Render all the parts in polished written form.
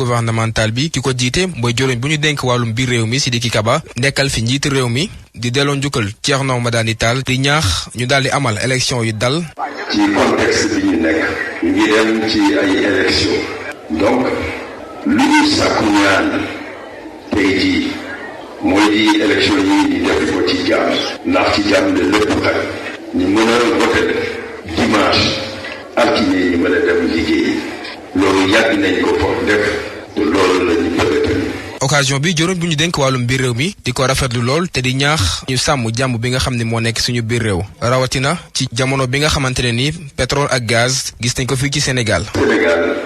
gouvernemental bi ki ko jiite mooy joriñ bu ñu dénk wàllum biir réew mi Sidiki Kaba nekkal fi njiitu réew mi di delloo njukkal Thierno Madani Tall di ñaax ñu daal di amal élection yu dal. ci contexte bi ñu nekk ñu ngi dem ci ay élection donc lu ñu sàkku ñaan tey jii mooy di élection yi di def ko ci jàmm ndax ci jàmm de lépp xaj ñu mën a voté dimanche altine ñu mën a dem liggéey loolu yàgg nañ ko foofu def te loolu la ñu bëgg tamit. occasion bi joroñ bu ñu dénk wàllum biir réew mi di ko rafetlu lool te di ñaax ñu sàmm jàmm bi nga xam ne moo nekk suñu biir réew rawatina ci jamono bi nga xamante ne ni pétrole ak gaz gis nañ ko fii ci Sénégal. Sénégal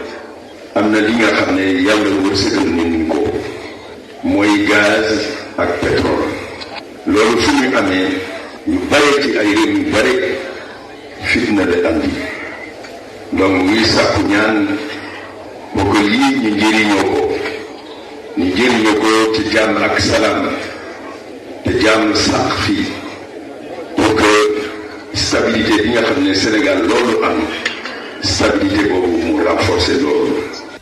am na li nga xam ne yàlla wërsëgal nañu ko mooy gaz ak pétrole loolu fu ñu amee ñu bare ci ay réew yu bare fitna la andi donc ñuy sàkku ñaan boo ko lii ñu njëriñoo ko ci jàmm ak salaam te jàmm sax fii pour que stabilité bi nga xam ne Sénégal loolu am stabilité boobu mu renforcer loolu.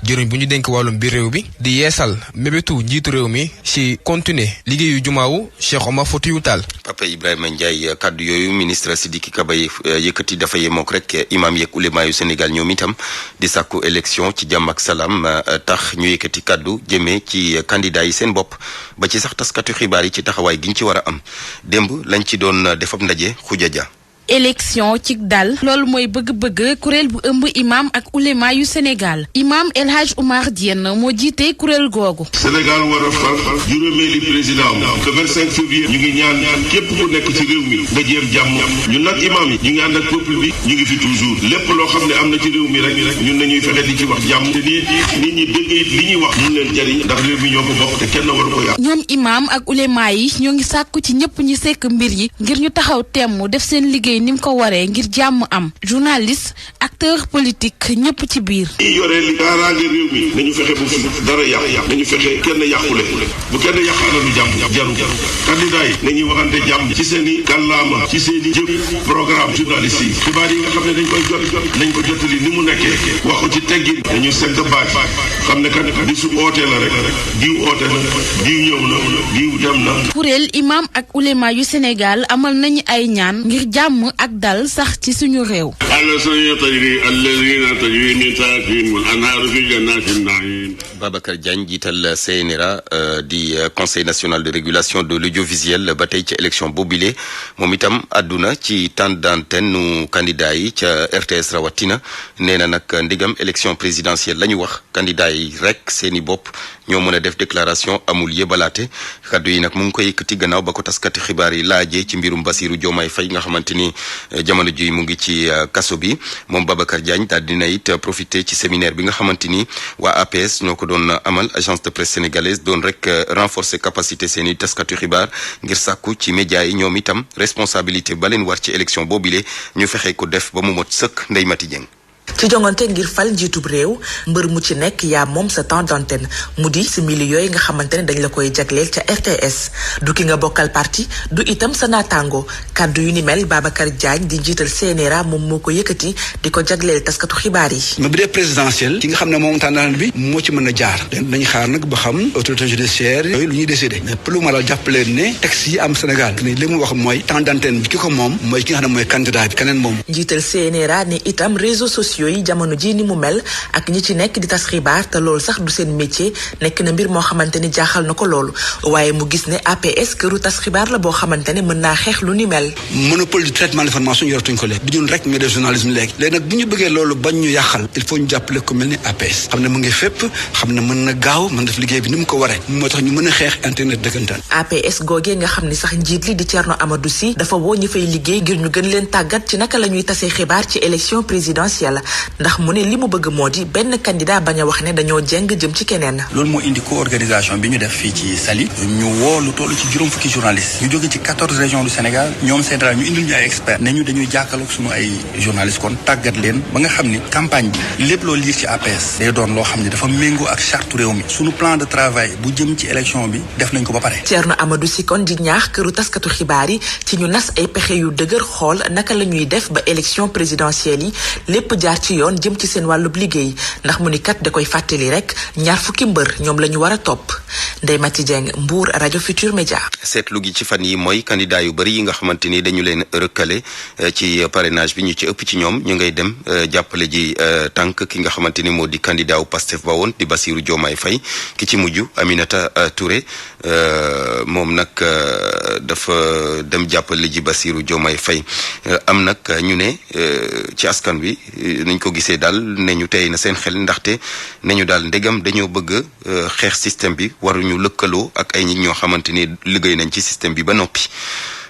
jëriñ bu ñu dénk wàllum biir réew bi di yeesal mébétu njiitu réew mi ci continuer liggéeyu jumaawu Cheikh Omar Foutiyou Tall. Papa Ibrahima Ndiaye kaddu yooyu ministre Sidiki Kaba yëkkati dafa yemook rek imam yeeg ulema yu Sénégal ñoom itam di sàkku élection ci jàmm ak salaam tax ñu yëkkati kaddu jëmee ci candidat yi seen bopp ba ci sax taskatu xibaar yi ci taxawaay giñ ci war a am démb lañ ci doon defab ndaje xujaja élection ci dal loolu mooy bëgg-bëgg kuréel bu ëmb imam ak ulema yu Sénégal imam El Hadj Oumar Diène moo jiite kuréel googu. Sénégal war a fal juróomeeli président le 25 février ñu ngi ñaan képp ku nekk ci réew mi nga jéem jàmm ñun nag imam yi ñu ngi ànd ak peuple bi ñu ngi fi toujours lépp loo xam ne am na ci réew mi rek ñun nañuy fexe di ci wax jàmm te nit ñi dégg li ñuy wax mun leen jariñ ndax réew mi ñoo ko bokk te kenn waru ko yàq. ñoom imam ak ulema yi ñoo ngi sàkku ci ñëpp ñi sekk mbir yi ngir ñu taxaw temm def seen liggéey ni mu ko waree ngir jàmm am journaliste acteur politique ñëpp ci biir. ñi yore li kaaraange réew mi nañu fexe bu dara yàq nañu fexe kenn yàqule bu kenn yàq alalu jàmm jaru candidat yi nañuy waxante jàmm ci seen i kàllaama ci seen i jëf programme journaliste yi xibaar yi nga xam ne dañ koy jot nañ ko jotali ni mu nekkee wax ko ci teggin nañu segg baat xam ne kat di su ootee la rek diw oote na diw ñëw na diw dem na. kuréel imam ak ulema yu Sénégal amal nañu ay ñaan ngir jàmm ak dal sax ci suñu réew. Babacar Diagne jiital CNRA di conseil national de régulation de l'audiovisuel ba tey ca élection boobile moom itam àdduna ci temps d'antenne nu candidat yi ca RTS rawatina nee na nag ndigam élection présidentielle la ñu wax candidat yi rek seeni bopp ñoo mën a def déclaration amul yebalaate kaddu yi nag mu ngi koy yëkkati gannaaw ba ko taskati xibaar yi laajee ci mbirum Bassirou Diomaye Faye nga xamante ni jamono ji mu ngi ci kaso bi moom Babacar Diagne daal dina it profité ci séminaire bi nga xamante ni waa APS ñoo ko doon amal agence de presse sénégalaise doon rek renforcer capacité seeni taskatu xibaar ngir sàkku ci média yi ñoom itam responsabilité ba leen war ci élection boobile ñu fexe ko def ba mu mot sëkk Ndeye Mati Dieng. ci jongante ngir fal njiitub réew mbër mu ci nekk yaa moom sa temps d'antenne mu di simili yooyu nga xamante ne dañ la koy jagleel ca RTS du ki nga bokkal parti du itam sa naataango kàddu yu ni mel Babacar Diagne di njiital CNRA moom moo ko yëkkati di ko jagleel taskatu xibaar yi. mais bu dee présidentiel ki nga xam ne moom tànnaan bi moo ci mën a jaar dañu xaar nag ba xam autorité judiciaire yooyu lu ñuy décider mais pour lu ma la jàppaleen ne texte yi am Sénégal ni li mu wax mooy temps d'antenne bi ki ko moom mooy ki nga xam ne mooy candidat bi keneen moom. njiital CNRA ne itam réseaux sociaux yi jamono ji ni mu mel ak ñi ci nekk di tas xibaar te loolu sax du seen métier nekk na mbir moo xamante ni jaaxal na ko loolu waaye mu gis ne APS këru tas xibaar la boo xamante ne mën naa xeex lu ni mel. monopole du traitement d'information yoratuñ ko léegi du ñun rek mais de journalisme léegi nag bu ñu bëggee loolu bañ ñu yàqal il faut ñu jàppale ko mel ni APS xam ne mu ngi fépp xam ne mën na gaaw mën def liggéey bi ni mu ko waree moo tax ñu mën a xeex internet dëggantaan. APS googee nga xam ni sax njiit li di Thierno Amadou Sy dafa woo ñi fay liggéey ngir ñu gën leen tàggat ci naka la ñuy tasee xibaar ci élection présidentielle ndax mu ne li mu bëgg moo di benn candidat bañ a wax ne dañoo jeng jëm ci keneen. loolu moo indi co-organisation bi ñu def fii ci Saly ñu woo lu toll ci juróom fukki journalistes ñu jóge ci 14 régions du Sénégal ñoom CNRA ñu indil ñu ay experts ne ñu dañuy jàkkaarloog suñu ay journalistes kon tàggat leen ba nga xam ni campagne bi lépp loo liir ci APS day doon loo xam ne dafa méngoo ak charte réew mi suñu plan de travail bu jëm ci élection bi def nañ ko ba pare. Thierno Amadou Sy kon di ñaax këru taskatu xibaar yi ci ñu nas ay pexe yu dëgër xool naka la ñuy def ba élection présidentielle yi lépp jaar jaar ci yoon jëm ci seen wàllub liggéey ndax mu ni kat da koy fàttali rek 20 mbër ñoom la ñu war a topp. Ndeye Mati Dieng, Mbour, rajo Futur Média. seetlu gi ci fan yi mooy candidat yu bëri yi nga xamante ni dañu leen rëkkale ci parrainage bi ñu ci ëpp ci ñoom ñu ngay dem jàppale ji tànk ki nga xamante ni moo di candidat wu Pastef ba woon di Bassirou Diomaye Faye ki ci mujj Aminata Touré moom nag dafa dem jàppale ji Bassirou Diomaye Faye am nag ñu ne ci askan wi nañ ko gisee daal ne ñu tey na seen xel ndaxte ne ñu daal ndegam dañoo bëgg xeex système bi waruñu lëkkaloo ak ay nit ñoo xamante ni liggéey nañ ci système bi ba noppi.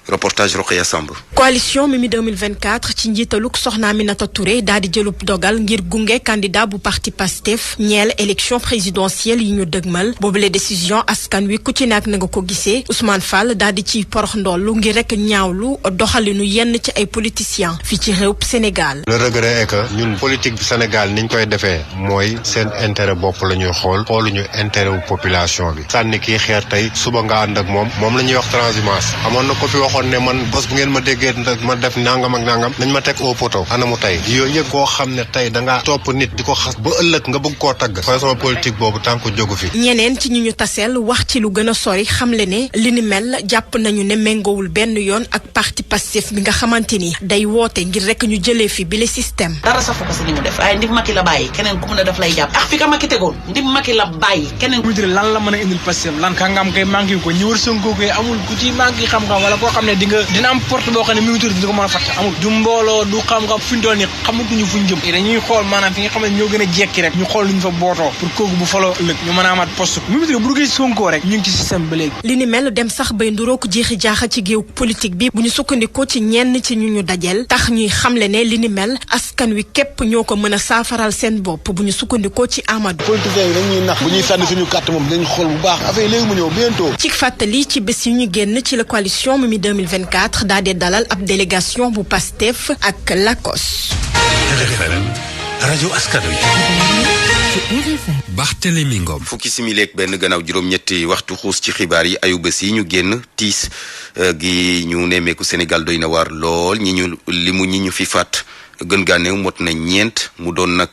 Reportage Rokhaya Samb. coalition Mimi 2024 ci njiitaluk soxna Aminata Touré daal di jëlub dogal ngir gunge candidat bu parti Pastef ñeel élection présidentielle yi ñu dëgmal boobule décision askan wi ku ci nekk na nga ko gisee Ousmane Fall daal di ci porox ndollu ngir rek ñaawlu doxalinu yenn ci ay politiciens fii ci réew Sénégal. Le regret est que ñun politique bi Sénégal niñ koy defee mooy seen intérêt bopp la ñuy xooluñu intérêt wu population bi. sànni kii xeer tey suba nga ànd ak moom la ñuy wax transhumance amoon na ko fi waxoon ne man bés bu ngeen ma déggee ma def nangam ak nangam nañ ma teg au poteau anamu tey yooyu yëpp koo xam ne tey dangaa topp nit di ko xas ba ëllëg nga bëgg koo tagg façon politique boobu tant que jógu fi. ñeneen ci ñu taseel wax ci lu gën a sori xamle ne li ni mel jàpp nañu ne méngowul benn yoon ak parti Pastef bi nga xamante ni day woote ngir rek ñu jëlee fi bile système. dara safu ko si ni mu def waaye ndim Macky la bàyyi keneen ku mun a def lay jàpp fi ka Macky tegoon ndim Macky la bàyyi keneen. mu dire lan la mën a indil Pastef lan kàngam kay manqué ko ñi war Sonko koy amul ku ci manqué xam-xam wala koo xam ne dina am porte boo xam ne Mimi Touré di ko mën a fàtte amul du mbooloo du xam-xam fu ñu doon ni xamatuñu fu ñu jëm dañuy xool maanaam fi nga xam ne ñoo gën a jekki rek ñu xool lu ñu fa bootoo pour kooku bu faloo ëllëg ñu mën a amaat poste Mimi Touré bu duggee Sonko rek ñu ngi ci système ba léegi. li ni mel dem sax bay nduroo ko jeexi jaaxa ci géew politique bi bu ñu sukkandikoo ci ñenn ci ñu dajel tax ñuy xamle ne li ni mel askan wi képp ñoo ko mën a saafaral seen bopp bu ñu sukkandikoo ci Amadou. politiciens yi dañuy nax bu ñuy sànni suñu carte moom dañu xool bu baax affaire léegi mu ñëw bientôt. ci fàttali ci bés yi ñu génn ci la coalition Mimi 2024 daa dee dalal ab délégation bu Pastef ak Lakos. RFM rajo askan wi. Barthélémy Ngom. fukki simili ak benn gannaaw juróom-ñetti waxtu xuus ci xibaar yi ayu bés yi ñu génn tiis gi ñu nemmeeku Sénégal doy na waar lool ñi ñu fi faat gën gaa néew mot na ñeent mu doon nag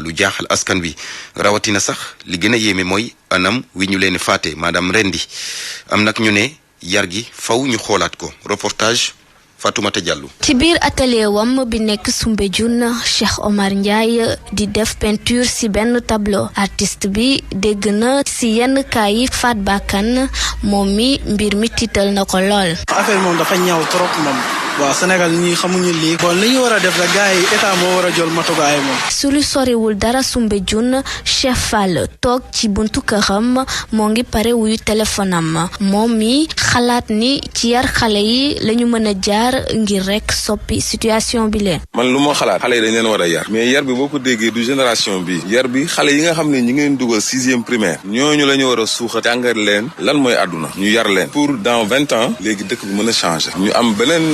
lu jaaxal askan wi rawatina sax li gën a yéeme mooy anam wi ñu leen faate maanaam rendi am nag ñu ne yar gi faw ñu xoolaat ko reportage Fatoumata Diallo. ci biir atelier wam bi nekk Soumbédioune Cheikh Omar Ndiaye di def peinture ci benn tableau artiste bi dégg na ci yenn kaay yi faat bakkan moom mi mbir mi tiital na ko lool. affaire moom dafa ñaaw trop moom. waaw Sénégal ñi xamuñu lii. bon li ñu war a def la gars yi état moo war a jël matukaay moom. su lu soriwul dara Soumbédioune Cheikh Fall toog ci buntu këram moo ngi pare wuyu téléphone am moom mi xalaat ni ci yar xale yi lañu mën a jaar ngir rek soppi situation bi leen. man lu ma xalaat xale yi dañ leen war a yar mais yar bi boo ko déggee du génération bi yar bi xale yi nga xam ne ñi ngeen dugal 6e primaire ñooñu la ñu war a suuxa jàngal leen lan mooy àdduna ñu yar leen pour dans 20 ans léegi dëkk bi mën a changer ñu am beneen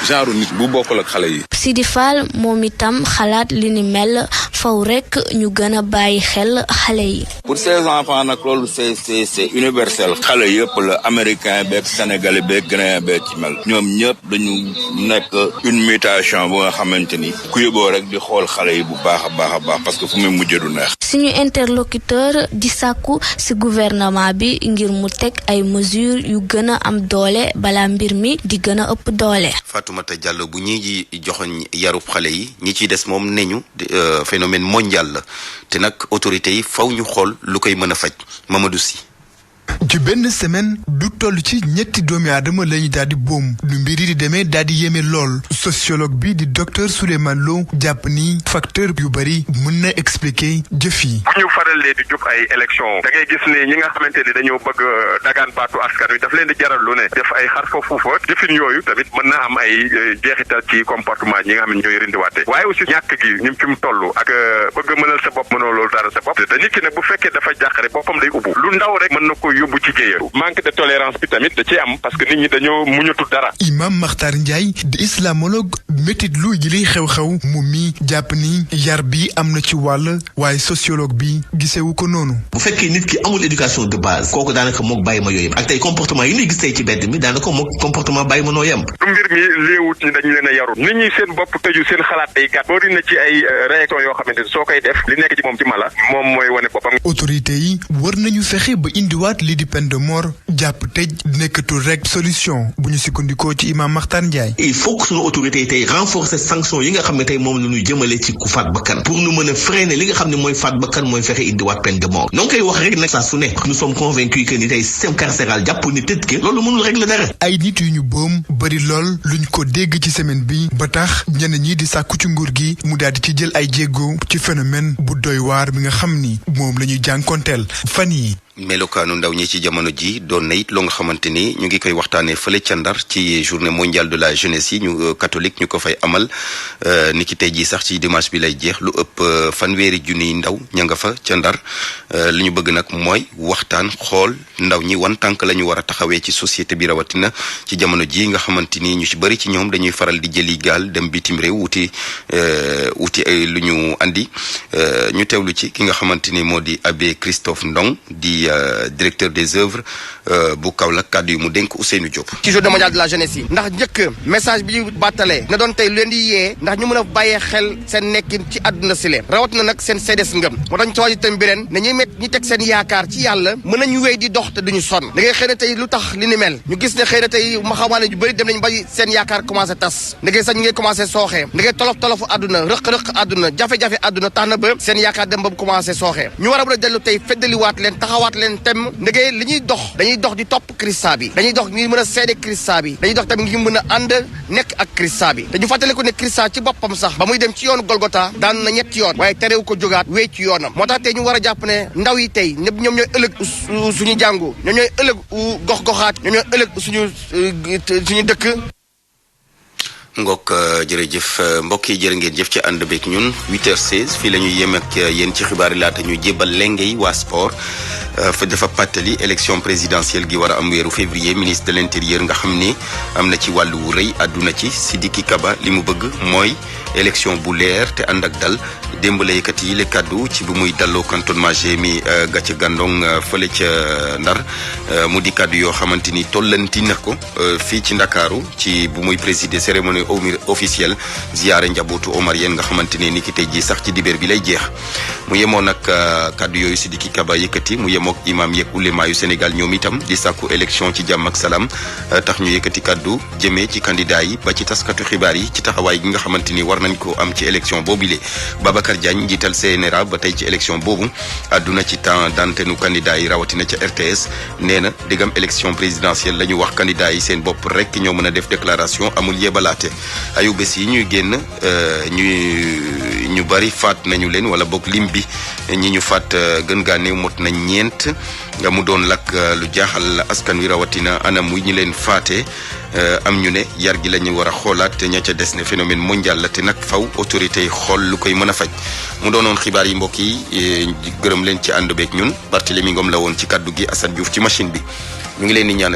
genre nit bu bokkul ak xale yi. Sidi Fall moom itam xalaat li ni mel faw rek ñu gën a bàyyi xel xale yi. pour ces enfants nag loolu c'est universel. xale yëpp la américain beeg sénégalais beeg ghanéen beeg ci mel ñoom ñëpp dañu nekk une mutation bu nga xamante ni ku yóbboo rek di xool xale yi bu baax a baax parce que fu muy mujjee du neex. suñu interlocuteur di sàkku ci gouvernement bi ngir mu teg ay mesures yu gën a am doole balaa mbir mi di gën a ëpp doole. Fatoumata Diallo bu ñi joxoñ yarub xale yi ñi ciy des moom neñu phénomène mondial la te nag autorités yi faw ñu xool lu koy mën a faj Mamadou Sy. ci benn semaine du toll ci ñetti doomi aadama lañu daal di boom lu mbir yi di demee daal di yéeme lool sociologue bi di docteur Souleymane Lo jàpp ni facteur yu bari mën na expliquer jëf yi. bu ñu faralee di jub ay élection da ngay gis ne ñi nga xamante ni dañoo bëgg dagaan baatu askan wi daf leen di jaral lu ne def ay xar fa fuufa jëfin yooyu tamit mën na am ay jeexital ci comportement ñi nga xam ne ñooy rindiwaate waaye aussi ñàkk gi ñim fi mu toll ak bëgg mënal sa bopp mënoo loolu dara sa bopp te nit ki nag bu fekkee dafa jàqare boppam day ubbu lu ndaw rek mën na ko yóbbu ci jéeya. manque de tolérance bi tamit da ciy am parce que nit ñi dañoo muñatu dara. Imam Makhtar Ndiaye di islamologue métit lu yi liy xew-xew mu mi jàpp ni yar bi am na ci wàll waaye sociologue bi gisewu ko noonu. bu fekkee nit ki amul éducation de base kooku daanaka mook bàyyi ma yooyu ak tey comportement yi ñuy gis tey ci bedd mi daanaka mook comportement bàyyi ma noo yem. du mbir mi léewut ni dañu leen a yarut nit ñi seen bopp tëju seen xalaat day gàtt bari na ci ay réaction yoo xamante ni soo koy def li nekk ci moom ci mala moom mooy wane boppam. autorité yi war nañu fexe ba indiwaat lii di peine de mort jàpp tëj nekkatul rek solution bu ñu sukkandikoo ci Imam Makhtar Ndiaye. il faut que suñu autorité yi tey renforcer sanction yi nga xam ne tey moom la ñuy jëmale ci ku faat bakkan pour ñu mën a freiner li nga xam ne mooy faat bakkan mooy fexe indiwaat peine de mort noo koy wax rek nag saa su ne nous sommes convaincus que ni tey système carcéral jàpp ni tëj ke loolu mënul régler dara. ay nit yu ñu boom bari lool luñ ko dégg ci semaine bi ba tax ñenn ñi di sàkku ci nguur gi mu daal di ci jël ay jéego ci phénomène bu doy waar bi nga xam ni moom la ñuy jànkonteel fan yi. melokaanu ndaw ñi ci jamono ji doon na it loo nga xamante ni ñu ngi koy waxtaanee fële ca Ndar ci journée mondiale de la jeunesse yi ñu catholique ñu ko fay amal ni ki tey jii sax ci dimanche bi lay jeex lu ëpp fanweeri junniy ndaw ña nga fa ca Ndar li ñu bëgg nag mooy waxtaan xool ndaw ñi wan tànk la ñu war a taxawee ci société bi rawatina ci jamono ji nga xamante ni ñu ci bëri ci ñoom dañuy faral di jëli gaal dem bitim réew wuti ay lu ñu andi ñu teewlu ci ki nga xamante ni moo di abbé Christophe Ndong di directeur des œuvres bu Kaolack kàddu yi mu dénk Ousseynou Diop. ci journée mondiale de la jeunesse yi ndax njëkk message bi ñu bàttalee na doon tey lu leen di yee ndax ñu mën a bàyyee xel seen nekkin ci àdduna si leen rawat na nag seen seedes ngëm moo tax ñu tawaaji tam bi ren ne ñi teg seen yaakaar ci yàlla mën nañu wéy di dox te duñu sonn da ngay xëy na tey lu tax li ni mel ñu gis ne xëy na tey maxamaane yu bëri dem nañ ba seen yaakaar commencé tas da ngay sax ñu ngay commencé sooxee da ngay tolof-tolofu àdduna rëq-rëq àdduna jafe-jafe àdduna tax na ba seen yaakaar dem ba commencé sooxee ñu war a mën a dellu tey feddaliwaat leen taxawaat leen tem ndegee li ñuy dox dañuy dox di topp Christa bi dañuy dox ngir mën a seede Christa bi dañuy dox tamit ngir mën a ànd nekk ak Christa bi te ñu fàttale ko ne Christa ci boppam sax ba muy dem ci yoonu Golgota daan na ñetti yoon waaye terew ko jógaat wéy ci yoonam moo tax tey ñu war a jàpp ne ndaw yi tey ñëpp ñoom ñooy ëllëg suñu jàngu ñoom ñooy ëllëg gox-goxaat ñoom ñooy ëllëg suñu dëkk. Ngok jërëjëf mbokk yi jërë ngeen jëf ci ànd beeg ñun 8h16 fii la ñuy yem ak yéen ci xibaar yi laata ñu jébbal lenge yi waa sport fa dafa pàttali élection présidentielle gi war a am weeru février ministre de l'intérieur nga xam ni am na ci wàllu wu rëy àdduna ci Sidiki Kaba li mu bëgg mooy élection bu leer te ànd ak dal démb la yëkkati yi le kaddu ci bu muy dalloo cantonnement mi gàcce gàndong fële ca Ndar mu di kaddu yoo xamante ni tollanti na ko fii ci Ndakaaru ci bu muy présider cérémonie officielle ziyaare njabootu omarien nga xamante ne ni ki tey jii sax ci dibeer bi lay jeex mu yemoon nag kaddu yooyu Sidiki Kaba yëkkati mu yemook imam yeeg ulema yu Sénégal ñoom itam di sàkku élection ci jàmm ak salaam tax ñu yëkkati kaddu jëmee ci candidat yi ba ci taskatu xibaar yi ci taxawaay gi nga xamante ni war nañ ko am ci élection boobile Babacar Diagne njiital CNRA ba tey ci élection boobu àdduna ci temps d'antenne candidat yi rawatina ca RTS nee na digam élection présidentielle la ñu wax candidat yi seen bopp rek ñoo mën a def déclaration amul yebalaate ayu bés yi ñuy génn ñu bari faat nañu leen wala boog lim bi ñi ñu faat gën gaa néew mot na ñeent nga mu doon lakk lu jaaxal askan wi rawatina anam wi ñi leen faate am ñu ne yar gi la ñu war a xoolaat ña ca des ne phénomène mondial la te nag faw autorité yi xool lu koy mën a faj mu doonoon xibaar yi mbokk yi gërëm leen ci ànd beeg ñun Barthélémy Ngom la woon ci kaddu gi Assane Diouf ci machine bi ñu ngi leen di ñaanal